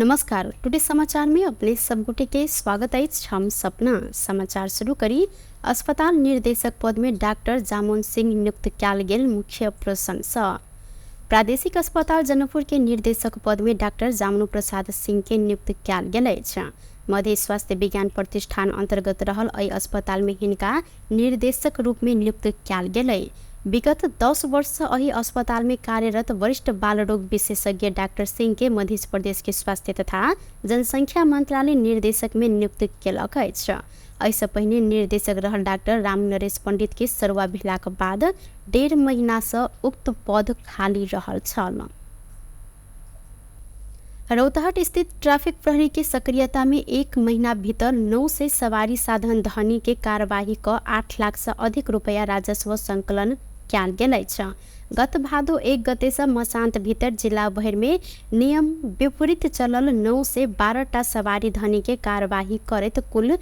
नमस्कार, टुडे समाचार में अपने सब गोटे के स्वागत अछि। हम सपना समाचार शुरू करी। अस्पताल निर्देशक पद में डाक्टर जामुन सिंह नियुक्त कयल गेल मुख्य प्रशंसा। प्रादेशिक अस्पताल जनकपुर के निर्देशक पद में डाक्टर जामुन प्रसाद सिंह के नियुक्त कयल गेल अछि। मध्य स्वास्थ्य विज्ञान प्रतिष्ठान अंतर्गत रहल एहि अस्पताल में हिनका निर्देशक रूप में नियुक्त कयल गेल। विगत 10 वर्ष से एहि अस्पताल में कार्यरत वरिष्ठ बाल रोग विशेषज्ञ डाक्टर सिंह के मध्य प्रदेश के स्वास्थ्य तथा जनसंख्या मंत्रालय निर्देशक में नियुक्त केलक अछि। एहिसँ पहिने निर्देशक रहल डाक्टर राम नरेश पंडित के सरुआ भेलाक बाद 1.5 महीना से उक्त पद खाली रहल छल। रौतहट स्थित ट्रैफिक प्रहरी के सक्रियता में 1 महीना भीतर 900 सवारी साधन धनी के कार्यवाही क 8 लाख से अधिक रुपया राजस्व संकलन कयल गेल अछि। गत भादो 1 गते से मसान्त भीतर जिला भरि में नियम विपरीत चलल 912 टा सवारी धनी के कार्यवाही करैत कुल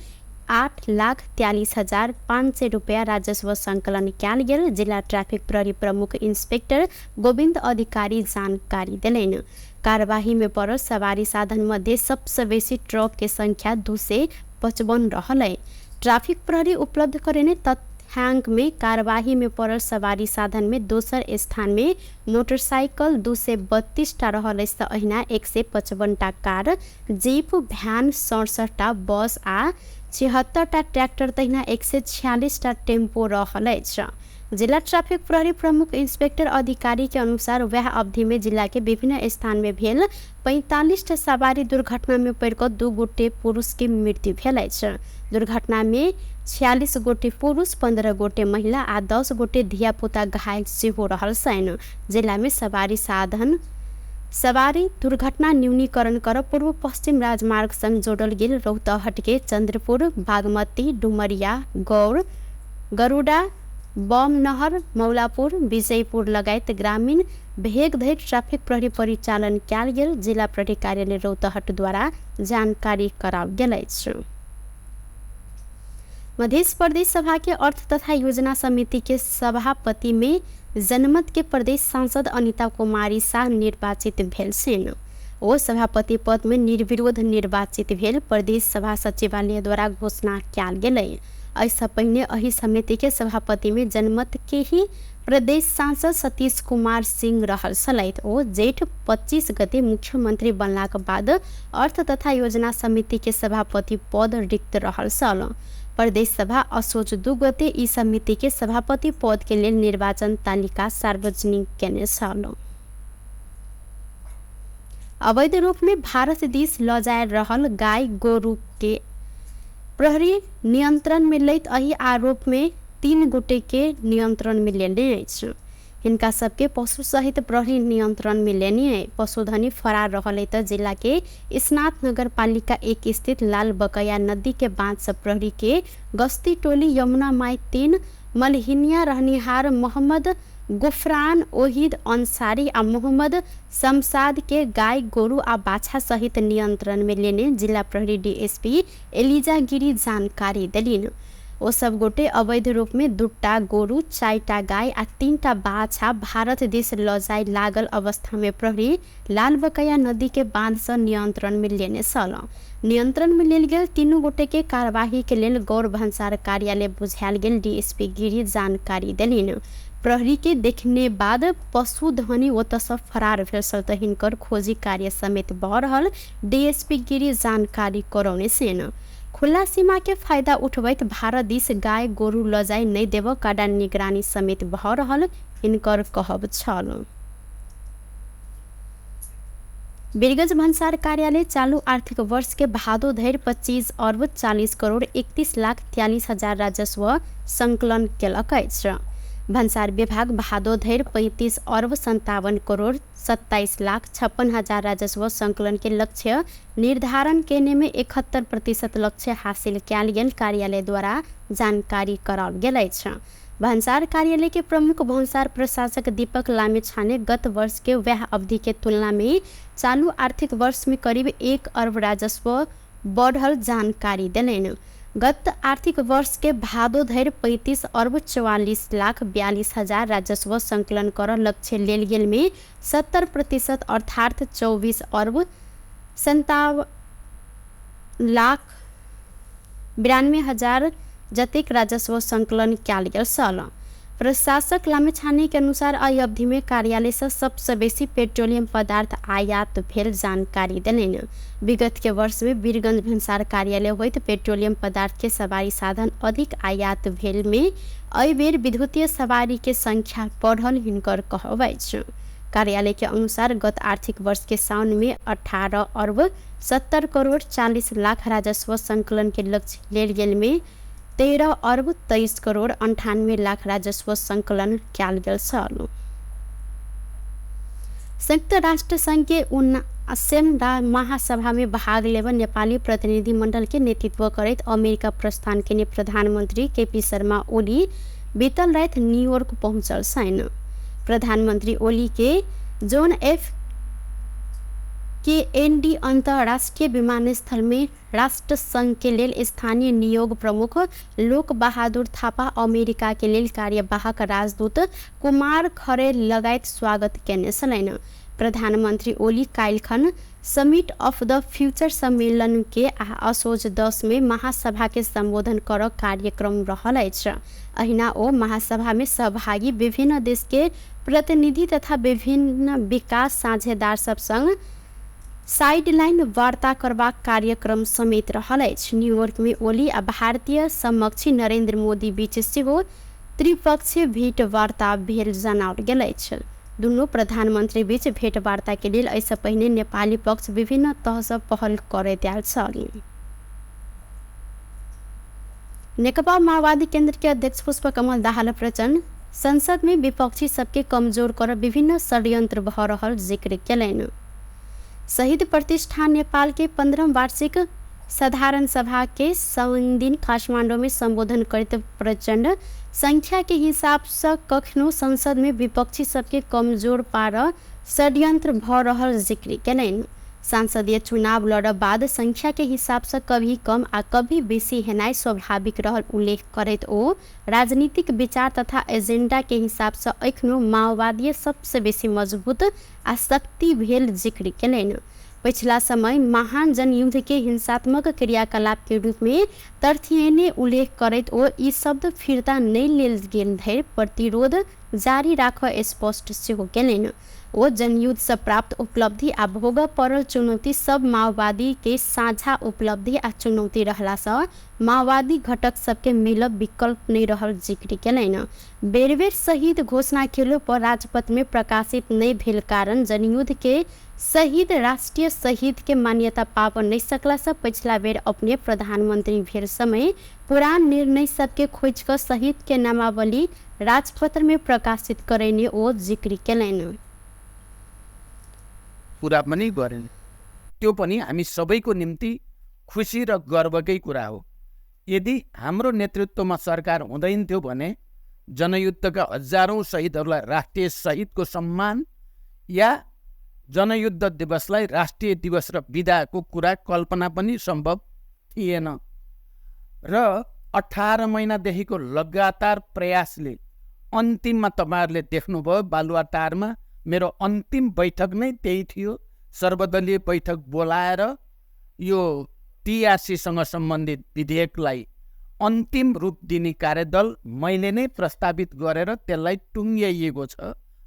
8,43,500 रुपया राजस्व संकलन कयल गेल जिला ट्रैफिक प्रहरी प्रमुख इंस्पेक्टर गोविंद अधिकारी जानकारी देलनि। कार्यवाही में पड़ल सवारी साधन मध्ये सबसे बेसी ट्रक के संख्या 255 रहल। ट्रैफिक प्रहरी उपलब्ध करेने तथ्यांक में कार्यवाही में पड़ल सवारी साधन में दोसर स्थान में मोटरसाइकिल 232 टा रहल अछि त अहिना 155 टा कार, जीप, भ्यान 67 टा, बस आ 76 टा ट्रैक्टर तहिना 146 टा टेम्पो रहल अछि। जिला ट्रैफिक प्रहरी प्रमुख इंस्पेक्टर अधिकारी के अनुसार वह अवधि में जिला के विभिन्न स्थान में भेल 45 टा सवारी दुर्घटना में पड़ि 2 गोटे पुरुष के मृत्यु भेल अछि। दुर्घटना में 46 गोटे पुरुष, 15 गोटे महिला आ 10 गोटे धियापुता घायल सेहो रहल छनि। जिला में सवारी दुर्घटना न्यूनीकरण कर पूर्व पश्चिम राजमार्ग संग जोड़ल गेल रौतहट के चंद्रपुर, बागमती, डुमरिया, गौर, गरुडा, बम नहर, मौलापुर, विजयपुर लगायत ग्रामीण भेग धरि ट्रैफिक प्रहरी परिचालन कयल गेल जिला प्रहरी कार्यालय रौतहट द्वारा जानकारी कराओल गेल अछि। मध्य प्रदेश सभा के अर्थ तथा योजना समिति के सभापति में जनमत के प्रदेश सांसद अनिता कुमारी शाह निर्वाचित भेल छनि। ओ सभापति पद में निर्विरोध निर्वाचित भेल प्रदेश सभा सचिवालय द्वारा घोषणा कयल गेल। एहिसँ पहिने एहि समिति के सभापति में जनमत के ही प्रदेश सांसद सतीश कुमार सिंह रहल छलथि। ओ जेठ 25 गते मुख्यमंत्री बनलाक बाद अर्थ तथा योजना समिति के सभापति पद रिक्त रहल छल। प्रदेश सभा असोज 2 गते ई समिति के सभापति पद के लेल निर्वाचन तालिका सार्वजनिक केने छल। अवैध रूप में भारत दिस ल जाय रहल गाय गोरु के प्रहरी नियंत्रण में लैत एहि आरोप में 3 गोटे के नियंत्रण में लेने अछि। हिनका सबके पशु सहित प्रहरी नियंत्रण में लेने पशुधनी फरार रहल त जिला के स्नात नगर पालिका 1 स्थित लाल बकैया नदी के बांध से प्रहरी के गश्ती टोली यमुना माई 3 मलहिनिया रहनिहार मोहम्मद गुफरान ओहिद अंसारी आ मोहम्मद शमशाद के गाय गोरु आ बाछा सहित नियंत्रण में लेने जिला प्रहरी डीएसपी एलिजा गिरी जानकारी देलिन। ओ सब गोटे अवैध रूप में 2 टा गोरु, 4 टा गाय आ 3 टा बाछा भारत देश ल जाय लागल अवस्था में प्रहरी लालबकैया नदी के बांध से नियंत्रण में लेने छल। नियंत्रण में लेल गेल 3 गोटे के कार्यवाही के लेल गौर भन्सार कार्यालय बुझायल गेल डीएसपी गिरी जानकारी देलिन। प्रहरी के देखने बाद पशुधनी ओतऽ से फरार भेल छल त हिनकर खोजी कार्य समेत भऽ रहल डीएसपी गिरी जानकारी करौने छनि। खुला सीमा के फायदा उठबैत भारत दिस गाय गोरु ल जाय नहि देब कड़ा निगरानी समेत भऽ रहल हिनकर कहब छल। वीरगंज भन्सार कार्यालय चालू आर्थिक वर्ष के भादो धरि 25 अर्ब 40 करोड़ 31 लाख 43 हजार राजस्व संकलन केलक अछि। भन्सार विभाग भादो धरि 35 अर्ब 57 करोड़ 27 लाख 56 हजार राजस्व संकलन के लक्ष्य निर्धारण केने में 71% लक्ष्य हासिल कयल गेल कार्यालय द्वारा जानकारी कराओल गेल अछि। भन्सार कार्यालय के प्रमुख भन्सार प्रशासक दीपक लामिछाने गत वर्ष के वह अवधि के तुलना में चालू आर्थिक वर्ष में करीब 1 अर्ब राजस्व बढ़ल जानकारी देलनि। गत आर्थिक वर्ष के भादो धरि 35 अर्ब 44 लाख 42 हजार राजस्व संकलन कर लक्ष्य लेल गेल में 70% अर्थात 24 अर्ब 57,92,000 जतेक राजस्व संकलन कयल गेल छल। प्रशासक लामिछाने के अनुसार एहि अवधि में कार्यालय से सबसे बेसी पेट्रोलियम पदार्थ आयात भेल जानकारी देलनि। विगत के वर्ष में वीरगंज भन्सार कार्यालय होइत पेट्रोलियम पदार्थ के सवारी साधन अधिक आयात भेल में एहि बेर विद्युतीय सवारी के संख्या बढ़ल हिनकर कहब अछि। कार्यालय के अनुसार गत आर्थिक वर्ष के साउन में 18 अर्ब 70 करोड़ 40 लाख राजस्व संकलन के लक्ष्य लेल गेल में 13 अर्ब 23 करोड़ 98 लाख राजस्व संकलन कयल गेल छल। संयुक्त राष्ट्र संघ के 79 महासभा में भाग लेब नेपाली प्रतिनिधि मंडल के नेतृत्व करैत अमेरिका प्रस्थान केने प्रधानमन्त्री केपी शर्मा ओली बीतल राति न्यूयॉर्क पहुंचल छनि। प्रधानमन्त्री ओली के जोन एफ केएनडी अन्तर्राष्ट्रिय विमानस्थल में राष्ट्र संघ के लेल स्थानीय नियोग प्रमुख लोक बहादुर थापा, अमेरिका के लेल कार्यवाहक राजदूत कुमार खरे लगायत स्वागत केने छलनि। प्रधानमन्त्री ओली काल्हिखन समिट ऑफ the future सम्मेलन के असोज 10 में महासभा के सम्बोधन कर कार्यक्रम रहल अछि। अहिना ओ महासभा में सहभागी विभिन्न देश के प्रतिनिधि तथा विभिन्न विकास साझेदार सब संग साइडलाइन वार्ता करबाक कार्यक्रम समेत रहल अछि। न्यूयॉर्क में ओली आ भारतीय समक्ष नरेंद्र मोदी बीच सेहो त्रिपक्षीय भेंट वार्ता भेल जनाओल गेल अछि। दुनू प्रधानमन्त्री बीच भेंटवार्ता के लेल एहिसँ पहिने नेपाली पक्ष विभिन्न तहसँ पहल करैत आयल छल। नेकपा माओवादी केन्द्र के अध्यक्ष पुष्पकमल दाहाल प्रचण्ड संसद में विपक्षी सबके कमजोर कर विभिन्न षड्यंत्र भऽ रहल जिक्र केलनि। शहीद प्रतिष्ठान नेपाल के 15 वार्षिक साधारण सभा के शनिदिन काठमांडू में संबोधन करैत प्रचण्ड संख्या के हिसाब से कखनो संसद में विपक्षी सबके कमजोर पार षड्यंत्र भऽ रहल जिक्र केलनि। सांसदीय चुनाव लड़ बाद संख्या के हिसाब से कभी कम आ कभी बेसी हेनाइ स्वाभाविक रहल उल्लेख करैत ओ राजनीतिक विचार तथा एजेंडा के हिसाब से एखनो माओवादीय सबसे बेसी मजबूत आ शक्ति भेल जिक्र केलनि। पिछला समय महान जनयुद्ध के हिंसात्मक क्रियाकलाप के रूप में तथ्यने उल्लेख करैत ओ ई शब्द फिर्ता नहि लेल गेल धरि प्रतिरोध जारी राख स्पष्ट सेहो केलनि। ओ जनयुद्ध से प्राप्त उपलब्धि आ भोग पड़ल चुनौती सब माओवादी के साझा उपलब्धि आ चुनौती रहला से माओवादी घटक सबके मिलब विकल्प नहीं रहल जिक्र केलनि। बेर बेर शहीद घोषणा केलो पर राजपथ में प्रकाशित नहीं भेल कारण जनयुद्ध के शहीद राष्ट्रीय शहीद के मान्यता पाब नहीं सकला से पिछला बेर अपने प्रधानमंत्री भेल समय पुरान निर्णय सबके खोज कर शहीद के नामावली राजपत्र में प्रकाशित करैने ओ जिक्र केलनि। कुरा पनि गरेन, त्यो पनि हामी सबैको निम्ति खुसी र गर्वकै कुरा हो। यदि हाम्रो नेतृत्वमा सरकार हुँदैन थियो भने जनयुद्धका हजारौँ शहीदहरूलाई राष्ट्रिय शहीदको सम्मान या जनयुद्ध दिवसलाई राष्ट्रिय दिवस र बिदाको कुरा कल्पना पनि सम्भव थिएन। र 18 महिनादेखिको लगातार प्रयासले अन्तिममा तपाईँहरूले देख्नुभयो बालुवाटारमा मेरो अन्तिम बैठक नै त्यही थियो। सर्वदलीय बैठक बोलाएर यो टिआरसीसँग सम्बन्धित विधेयकलाई अन्तिम रूप दिने कार्यदल मैले नै प्रस्तावित गरेर त्यसलाई टुङ्ग्याइएको छ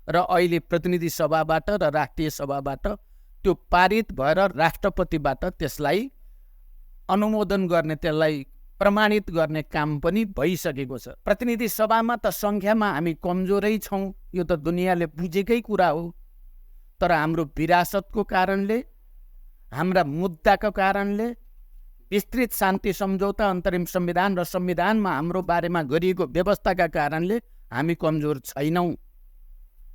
र अहिले प्रतिनिधि सभाबाट र राष्ट्रिय सभाबाट त्यो पारित भएर राष्ट्रपतिबाट त्यसलाई अनुमोदन गर्ने, त्यसलाई प्रमाणित गर्ने काम पनि भइसकेको छ। प्रतिनिधि सभामा त सङ्ख्यामा हामी कमजोरै छौँ, यो त दुनियाँले बुझेकै कुरा हो। तर हाम्रो विरासतको कारणले, हाम्रा मुद्दाको कारणले, विस्तृत शान्ति सम्झौता, अन्तरिम संविधान र संविधानमा हाम्रो बारेमा गरिएको व्यवस्थाका कारणले हामी कमजोर छैनौँ।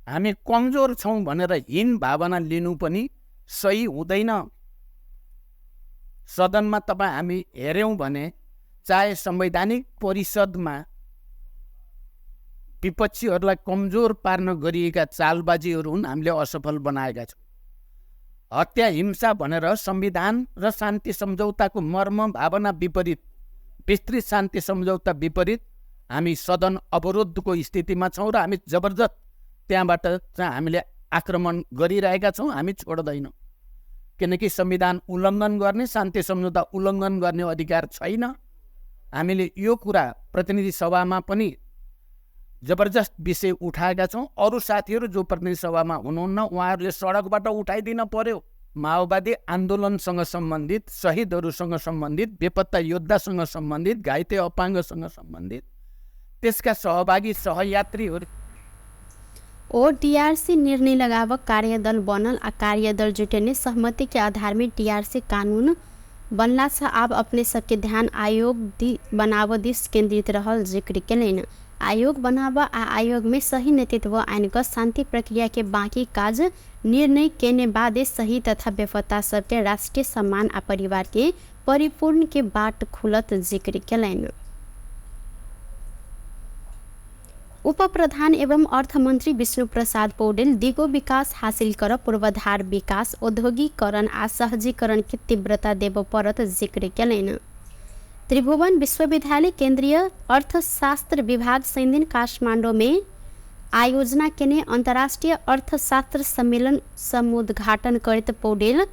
हामी कमजोर छौँ भनेर हीन भावना लिनु पनि सही हुँदैन। सदनमा तपाईँ हामी हेऱ्यौँ भने चाहे संवैधानिक परिषदमा विपक्षीहरूलाई कमजोर पार्न गरिएका चालबाजीहरू हुन्, हामीले असफल बनाएका छौँ। हत्या हिंसा भनेर संविधान र शान्ति सम्झौताको मर्म भावना विपरीत, विस्तृत शान्ति सम्झौता विपरीत हामी सदन अवरोधको स्थितिमा छौँ र हामी जबरजस्त त्यहाँबाट चाहिँ हामीले आक्रमण गरिरहेका छौँ, हामी छोड्दैनौँ। किनकि संविधान उल्लङ्घन गर्ने, शान्ति सम्झौता उल्लङ्घन गर्ने अधिकार छैन। हामीले यो कुरा प्रतिनिधि सभामा पनि जबरजस्त विषय उठाएका छौँ। अरू साथीहरू जो प्रतिनिधि सभामा हुनुहुन्न उहाँहरूले सडकबाट उठाइदिन पर्यो। माओवादी आन्दोलनसँग सम्बन्धित, शहीदहरूसँग सम्बन्धित, बेपत्ता योद्धासँग सम्बन्धित, घाइते अपाङ्गसँग सम्बन्धित त्यसका सहभागी सहयात्रीहरू। ओ डीआरसी निर्णय लगाव कार्यदल बनल आ कार्यदल जुटेने सहमति के आधार में डीआरसी कानून बनला से आब अपने सबके ध्यान आयोग बनाव दिस केंद्रित रहल जिक्र केलनि। आयोग बनाव आ आयोग में सही नेतृत्व आनि कऽ शांति प्रक्रिया के बाकी काज निर्णय केने बादे सही तथा बेपत्ता सबके राष्ट्रीय सम्मान आ परिवार के परिपूर्ण के बाट खुलत जिक्र केलनि। उप प्रधान एवं अर्थमन्त्री विष्णु प्रसाद पौडेल दिगो विकास हासिल कर पूर्वाधार विकास, औद्योगिकरण आ सहजीकरण के तीव्रता देब परत जिक्र केलनि। त्रिभुवन विश्वविद्यालय केन्द्रीय अर्थशास्त्र विभाग शनिदिन काठमाडौँ में आयोजना केने अंतर्राष्ट्रीय अर्थशास्त्र सम्मेलन समुद्घाटन करैत पौडेल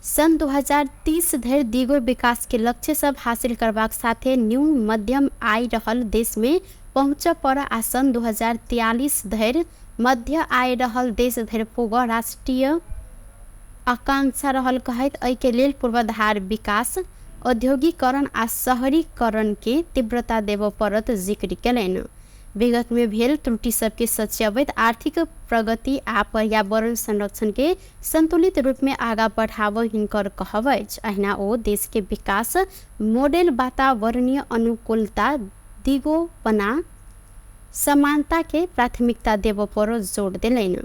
सन् 2030 धरि दिगो विकास के लक्ष्य सब हासिल करबाक साथे न्यून मध्यम आय रहल देश में पहुँच पर आ सन् 2043 धरि मध्य आय रहल देश धरि पुग राष्ट्रिय आकांक्षा रहल कहैत एहिके लेल पूर्वाधार विकास, औद्योगिकरण आ शहरीकरण के तीव्रता देब परत जिक्र केलनि। विगत में भेल त्रुटि सबके सच्याबैत आर्थिक प्रगति आ पर्यावरण संरक्षण के संतुलित रूप में आगा बढ़ाव हिनकर कहब अछि। अहिना ओ देश के विकास मॉडल वातावरणीय अनुकूलता, दिगोपना, समानता के प्राथमिकता देब पर जोड़ देलनि।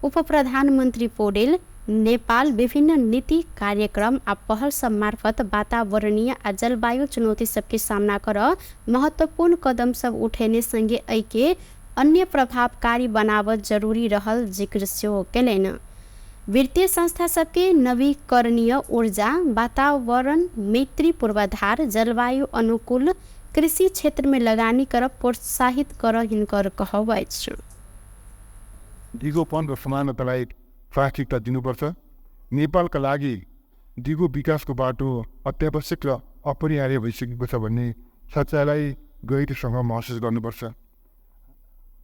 उप प्रधानमन्त्री पौडेल नेपाल विभिन्न नीति कार्यक्रम आ पहल सब मार्फत वातावरणीय आ जलवायु चुनौती सबके सामना कर महत्वपूर्ण कदम सब उठेने संगे एहिके अन्य प्रभावकारी बनावत जरूरी रहल जिक्र सेहो केलनि। वित्तीय संस्था सबके नवीकरणीय ऊर्जा, वातावरण मैत्री पूर्वाधार, जलवायु अनुकूल कृषि क्षेत्र में लगानी कर प्रोत्साहित कर हिनकर कहब अछि। दिगोपन र समानतालाई प्राथमिकता दिनुपर्छ। नेपालका लागि दिगो विकासको बाटो अत्यावश्यक र अपरिहार्य भइसकेको छ भन्ने सच्चाइलाई गहिरोसँग महसुस गर्नुपर्छ।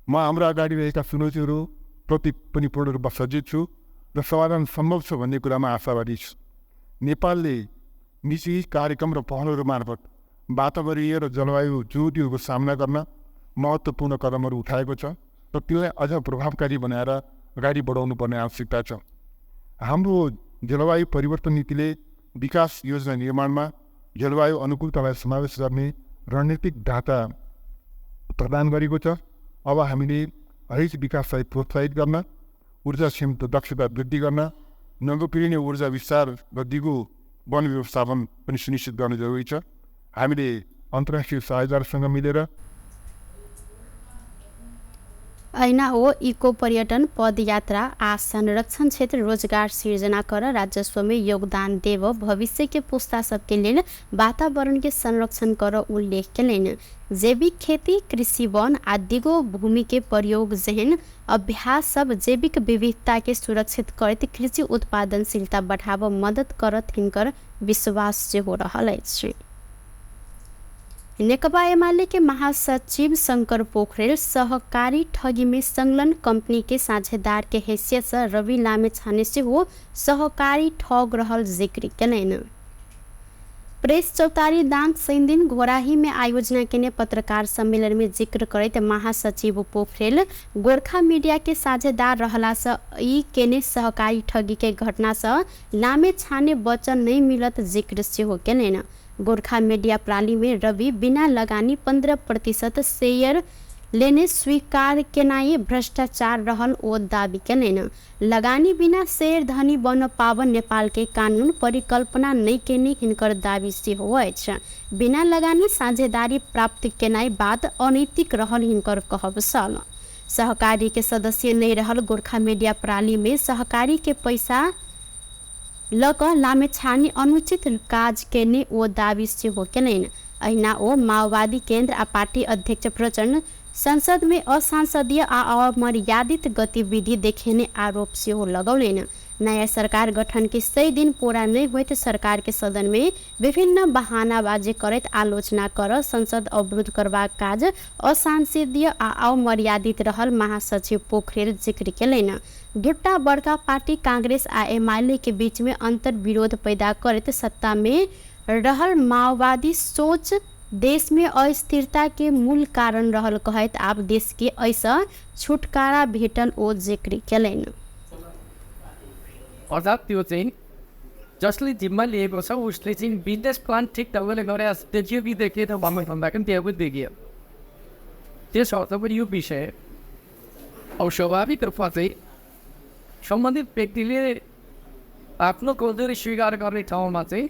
म हाम्रो अगाडि रहेका चुनौतीहरू प्रति पनि पूर्ण रूपमा सचेत छु र समाधान सम्भव छ भन्ने कुरामा आशावादी छु। नेपालले निजी कार्यक्रम र पहलहरू मार्फत वातावरणीय र जलवायु चुनौतीहरूको सामना गर्न महत्त्वपूर्ण कदमहरू उठाएको छ र त्यसलाई अझ प्रभावकारी बनाएर अगाडि बढाउनु पर्ने आवश्यकता छ। हाम्रो जलवायु परिवर्तन नीतिले विकास योजना निर्माणमा जलवायु अनुकूलतालाई समावेश गर्ने रणनीतिक ढाँचा प्रदान गरेको छ। अब हामीले हरित विकासलाई प्रोत्साहित गर्न, ऊर्जा क्षमता दक्षता वृद्धि गर्न, नवीकरणीय ऊर्जा विस्तार र दिगो वन व्यवस्थापन पनि सुनिश्चित गर्न जरुरी छ। हामीले अन्तर्राष्ट्रिय साझेदारसँग मिलेर ऐना ओ इको पर्यटन, पदयात्रा आ संरक्षण क्षेत्र रोजगार सिर्जना कर राजस्व में योगदान देव भविष्य के पुस्ता सबके लेल वातावरण के संरक्षण कर उल्लेख केलनि। जैविक खेती, कृषि वन आ दिगो भूमि के प्रयोग जेहन अभ्यास सब जैविक विविधता के सुरक्षित करैत कृषि उत्पादनशीलता बढ़ाव मदद करत हिनकर विश्वास सेहो रहल अछि। नेकपा एमाले के महासचिव शंकर पोखरेल सहकारी ठगी में संलग्न कंपनी के साझेदार के हैसियत से रवि लामिछाने सेहो सहकारी ठग रहल जिक्र केलनि। प्रेस चौतारी दाङ शनिदिन घोराही में आयोजना केने पत्रकार सम्मेलन में जिक्र करैत महासचिव पोखरेल गोरखा मीडिया के साझेदार रहला से ई केने सहकारी ठगी के घटना से लामिछाने बचन नहीं मिलत जिक्र सेहो केलनि। गोरखा मीडिया प्रणाली में रवि बिना लगानी 15% शेयर लेने स्वीकार केनाई भ्रष्टाचार रहल ओ दावी केलनि। लगानी बिना शेयर धनी बन पावन नेपाल के कानून परिकल्पना नहीं केने हिनकर दावी सेहो अछि। बिना लगानी साझेदारी प्राप्त केनाई बात अनैतिक रहल हिनकर कहब छल। सहकारी के सदस्य नहीं रहल गोरखा मीडिया प्रणाली में सहकारी के पैसा लक लामिछाने अनुचित काज केने ओ दावी सेहो केलनि। अहिना ओ माओवादी केन्द्र आ पार्टी अध्यक्ष प्रचण्ड संसद में असांसदीय आ अमर्यादित गतिविधि देखेने आरोप सेहो लगौलनि। नया सरकार गठन के 100 दिन पूरा नहीं होइत सरकार के सदन में विभिन्न बहानाबाजी करैत आलोचना कर संसद अवरुद्ध करबाक काज असांसदीय आ अमर्यादित रहल महासचिव पोखरेल जिक्र केलनि। दूटा बड़का पार्टी कांग्रेस आ एमाले के बीच में अंतर्विरोध पैदा करैत सत्ता में रहल माओवादी सोच देश में अस्थिरता के मूल कारण रहल कहैत आब देश के ऐसा छुटकारा भेटल ओ जिक्र केलनि। अर्थात् त्यो चाहिँ जसले जिम्मा लिएको छ उसले चाहिँ बिजनेस प्लान ठिक ढङ्गले गरे देखियो कि देखिएन भन्नु भन्दाखेरि त्यहाँ पनि देखियो। त्यस अर्थमा यो विषय अब स्वाभाविक रूपमा चाहिँ सम्बन्धित व्यक्तिले आफ्नो कमजोरी स्वीकार गर्ने ठाउँमा चाहिँ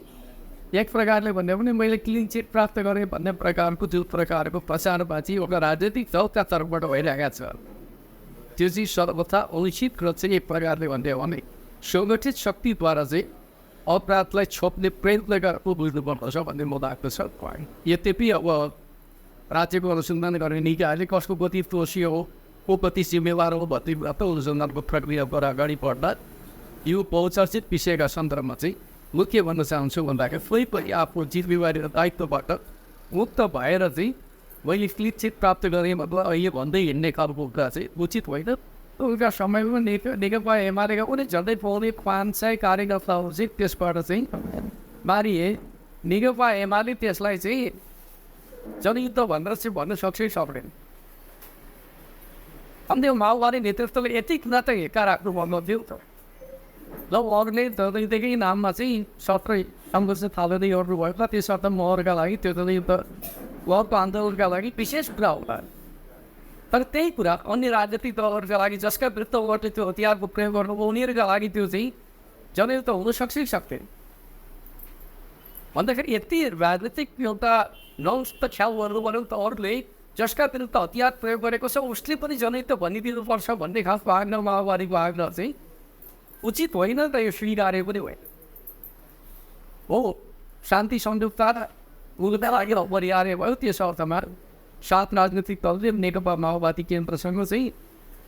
एक प्रकारले भन्यो भने मैले क्लिन चिट प्राप्त गरेँ भन्ने प्रकारको जुन प्रकारको प्रचारबाजी एउटा राजनीतिक दलका तर्फबाट भइरहेको छ त्यो चाहिँ सर्वथा अनुचित र चाहिँ एक प्रकारले भन्यो भने सङ्गठित शक्तिद्वारा चाहिँ अपराधलाई छोप्ने प्रयत्न गरेको बुझ्नुपर्दछ भन्ने म लाग्दछ। यद्यपि अब राज्यको अनुसन्धान गर्ने निकायले कसको कति दोषी हो, को कति जिम्मेवार हो भन्ने कुरा त अनुसन्धानको प्रक्रियाबाट अगाडि बढ्दा यो बहुचर्चित विषयका सन्दर्भमा चाहिँ म के भन्न चाहन्छु भन्दाखेरि कोही पनि आफ्नो जिम्मेवारी र दायित्वबाट मुक्त भएर चाहिँ मैले क्लिन चिट प्राप्त गरेँ मतलब अहिले भन्दै हिँड्ने खालको कुरा चाहिँ उचित होइन। उनका समयमा नेकपा एमालेका कुनै झन्डै 475 कार्यकर्ताहरू चाहिँ त्यसबाट चाहिँ मारिए। नेकपा एमाले त्यसलाई चाहिँ जनयुद्ध भनेर चाहिँ भन्न सक्छ कि सक्दैन। अनि त्यो माओवादी नेतृत्वले यति कुरा त हेक्का राख्नु भन्नु थियो त। ल अरूले जनयुद्धकै नाममा चाहिँ सत्र सङ्घर्ष थाल्दै गर्नुभयो त त्यसर्थ महरका लागि त्यो जनयुद्ध उहाँको आन्दोलनका लागि विशेष कुरा होला। तर त्यही कुरा अन्य राजनीतिक दलहरूका लागि जसका विरुद्ध उहाँले त्यो हतियारको प्रयोग गर्नुभयो उनीहरूका लागि त्यो चाहिँ जनयुद्ध हुन सक्छ कि सक्दैन भन्दाखेरि यति राजनीतिक एउटा नौस त ख्याल गर्नु पऱ्यो त। अरूले जसका विरुद्ध हतियार प्रयोग गरेको छ उसले पनि जनयुद्ध भनिदिनुपर्छ भन्ने खालको आग्रह माओवादीको आग्रह चाहिँ उचित होइन र यो स्वीकार्य पनि होइन। हो, शान्ति संयुक्ता उनका लागि अपरिहार्य भयो। त्यस अर्थमा 7 राजनीतिक दलले नेकपा माओवादी केन्द्रसँग चाहिँ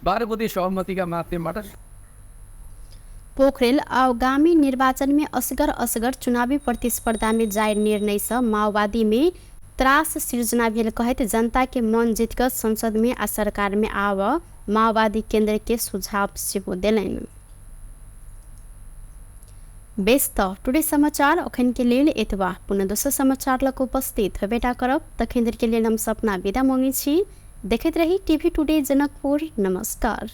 12 बुँदे सहमतिका माध्यमबाट पोखरेल आगामी निर्वाचन में असगर असगर चुनावी प्रतिस्पर्धा में जाए निर्णय से माओवादी में त्रास सृजना भेल कहैत जनता के मन जीतकर संसद में आ सरकार में आव माओवादी केंद्र के सुझाव सेहो देलनि। बेस त टुडे समाचार अखन के लेल एतबा। पुनः दोसर समाचार लग उपस्थित होबेटा करब, तखन के लेल हम सपना विदा मांगै छी। देखैत रही टीवी टुडे जनकपुर। नमस्कार।